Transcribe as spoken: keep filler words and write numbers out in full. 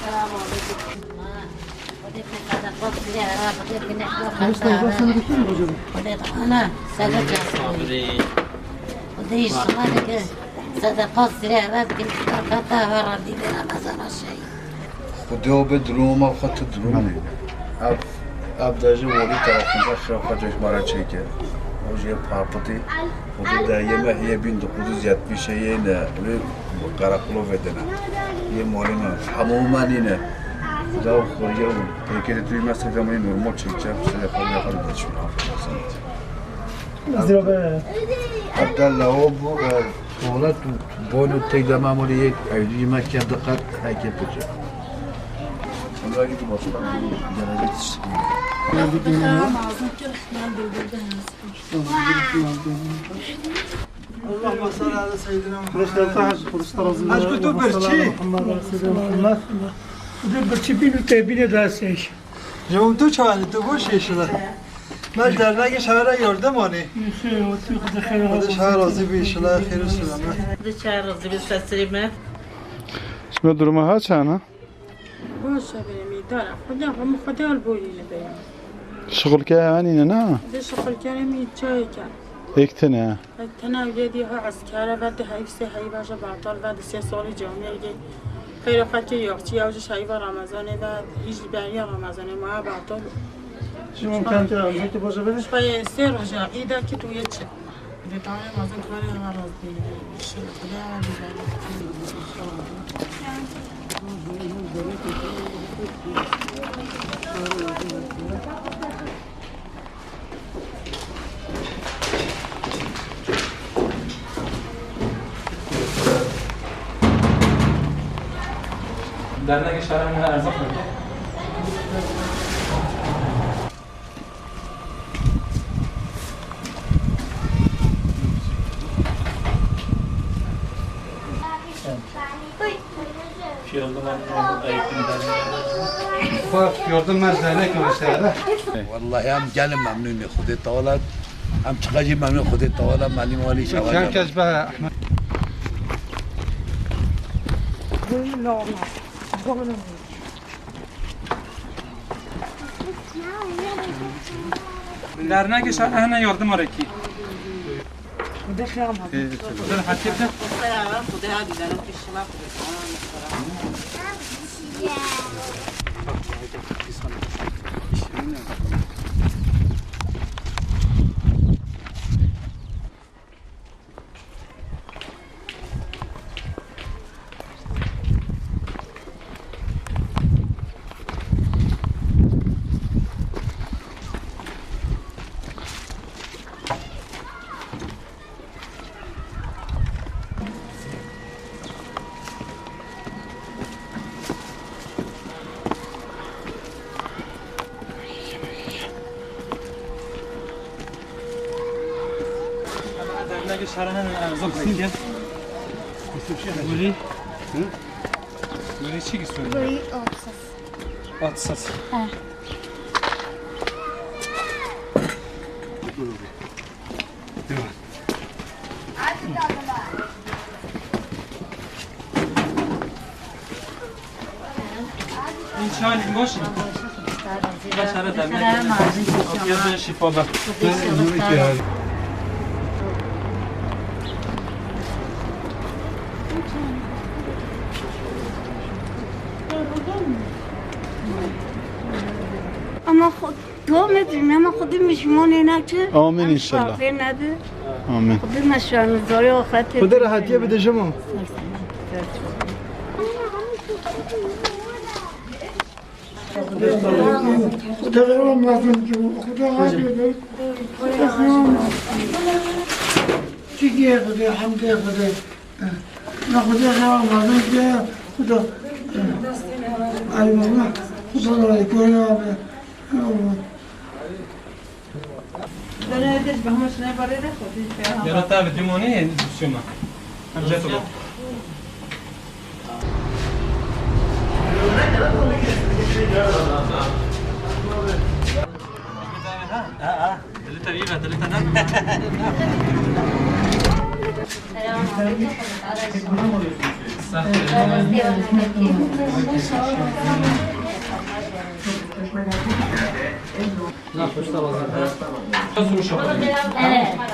Xwedê sana bir şey mi hocam? Xwedê sana bir şey mi? Xwedê sana bir şey. Sedeqa sirê eve dikin, kitap heta eve radî de Ramazana şey. Xwedê o be duruma xwe tu durum. Ev, ev de ji welî tarafında xew xwe cehmara çêke. O jê papitî. Xwedê de yeme heye bin dokuz yüz yetmiş heye ne. Wê qereqlo vedene. Yê malê me. Hemû me nîne. Xweda xwe ye û pêkê de tu yeme sedema normal çêke. Sedema xwe ye xwe de çûna. Zira be. Abdallah o bu, e, Tuvalet û banyo têk de memuriyet, evlî yemek ya diqet heke piçe. Şunlar gibi başkan derece tişkil. Allahümme salli ala seyyidina Muhammed. Hacı kutu birçi. Kutu birçi bin û tebîne daha seş. Ji hûn tu çawa tu boş yeşila. Me ji dernekê şara yardim anî. Xwedê şara razî bî, inşallah xêr û selamet. Xwedê şara razî bî, sesirê me. Şima duruma ha çana? Baş e, berê me îdare. Xwedê, hemû Xwedê al borî ne berê. Şixulke anîne na? Xwedê şixulke me çayê ke. Ek tine. Tena yedî ha eskere ve de heyv sê heyva ji batal ve de sê salî camiyê ge. Xeyra xelkê yaxçî ya ji heyva Ramazanê ve hîç beriya Ramazanê ma batal. Şuan kanka, zeki boşa beni. Şuan sê roja îda ki tu ye çi. De tane mazın kare ha razdi. Şöyle ya. Dernekê şara me erzaq dike. Bak, gördün mü, dernek o işte, ha? Vallahi em gelin memnun ne Xwedê Teala, em çiqa jî memnun Xwedê Teala, melî malî şewa. Herkes be Ahmet. Dernekê şa ehne yardim arekî. Xwedê xeyr hafîz. Xwedê hafîz. Dernekê şara hene erzaq dike. Gurî. Gurî çi ki soruyor? Gurî otuz. Otuz. He. Înşallah baş in. Başarı demek. Afiyet olsun, şifalar. Ama xo-, dua me dî, me Xwedê me ji manê neke. Amîn înşallah. Em şafê nebe. Amîn. Xwedê me şanizorê axirete. Xwedê rehetiyê bide ji me. Xwedê rehmet ki, Xwedê hafiyê be. Çi diye Xwedê, hemdê Xwedê. Na Xwedê xewa mazin ke, Xweda, eyvallah, Xweda la ekore abi. Yara te bi hemû şine barê de Xwedê. Yara te bi dimoni şuma. Hemce tu. Ha, ha. Dilê te vî ve, dilê te ne? Nasıl usta bazar? Nasıl usta bazar?